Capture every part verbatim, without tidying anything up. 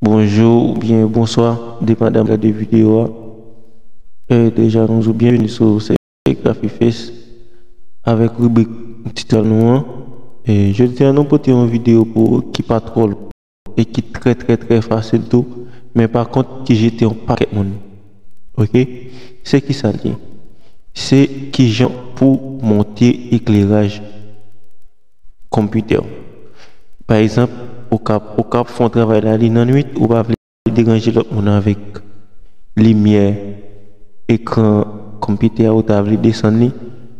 bonjou oubyen bonswa, depandan de videyo a. E deja nou di w byenveni sou Serigrafi Face avèk ribrik titan nou an. E jodi a nou pote yon videyo pou ou ki pa twò long e ki trè trè trè fasil tou, men pa kont ki jete yon pakèt moun. Oke? Se ki sa l ye? Se kijan pou monte ekleraj konpitè w. Pa egzanp, ou ka, ou ka fè yon travay la li nan nwit, ou pa vle deranje lòt moun avèk limyè ekran konpitè a, ou ta vle desann li,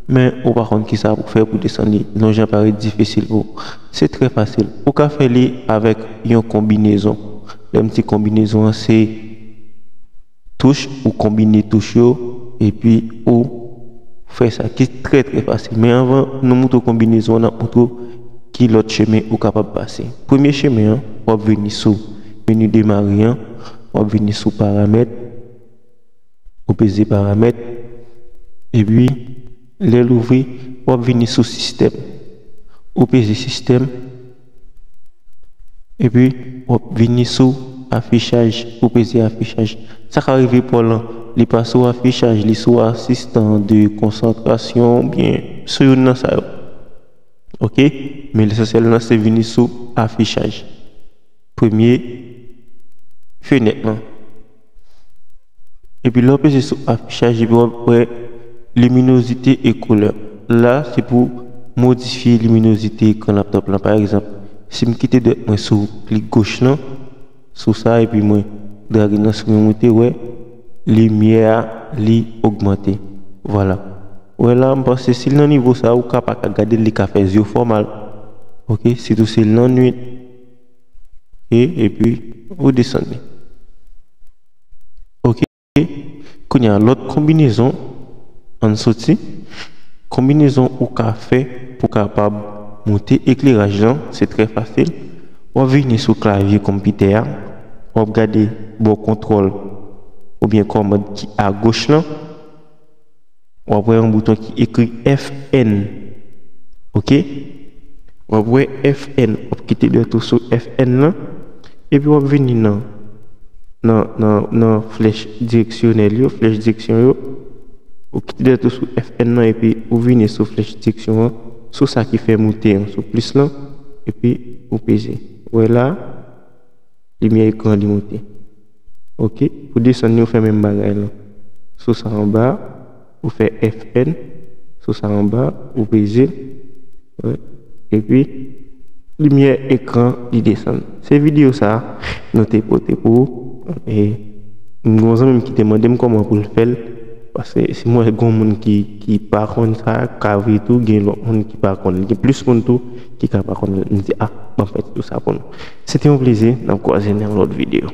men ou pa konn kisa pou fè pou desann li. Yon jan parèt difisil pou ou. Se trè fasil. Ou ka fè li avèk yon konbinezon. Lè m di konbinezon an, se touch, ou konbine touch yo, epi ou fè sa, ki trè trè fasil. Men anvan nou moutre w konbinezon an, n ap moutre w ki lòt chemen ou kapab pase. Premye chemen an, w ap vini sou meni demare an, w ap vini sou paramèt, ou peze paramèt, epi lè l ouvri, w ap vini sou sistèm. Ou peze sistèm, epi w ap vini sou afichaj, ou peze afichaj. Sa ka rive pa w lan, li pa sou afichaj, li sou asistan de konsantrasyon, oubyen sou youn nan sa yo. Oke? Men lesansyèl lan se vini sou afichaj. Premye fenèt lan. Epi lè w peze sou afichaj, epi w ap wè liminozite e koulè. La, se pou modifye liminozite ekran laptòp lan. Pa egzanp, si m kite dwèt mwen sou klik goch lan, sou sa, epi mwen drage nan soumen monte, wè, limyè a, li ogmante. Vwala. Wè la, m panse si l nan nivo sa, ou ka pa ka gade l, li ka fè zye w fè w mal. Oke, sitou si l nan nwit. E, epi, ou desann li. Oke, kounye a, lòt konbinezon, ann soti. Konbinezon ou ka fè pou kapab monte ekleraj lan, se trè fasil. W ap vini sou klavye konpitè a, w ap gade bò kontwòl oubyen kòmand ki agoch lan. W ap wè yon bouton ki ekri F N. Oke? W ap wè F N. W ap kite dwèt ou sou F N lan. Epi w ap vini nan, nan, nan, nan flèch direksyonèl yo, flèch direksyon yo. Ou kite dwèt ou sou F N lan epi ou vini sou flèch direksyon an, sou sa ki fè moute an, sou plis lan, epi ou peze. Wè la, limyè ekran li moute. Oke, pou desann li, ou fè menm bagay lan. Sou sa anba, ou fè F N, sou sa anba, ou peze l. Wè. Epi, limyè ekran li desann. Se videyo sa a nou te pote pou ou. E m gen yon zanmi m ki te mande m kòman pou l fè l. Paske si m wè gen moun ki, ki pa konn sa, ka vre tou, gen lòt moun ki pa konn. Gen plis moun tou ki ka pa konn. M di, a, ban m fè tout sa pou nou. Se te yon plezi, n ap kwaze nan yon lòt videyo.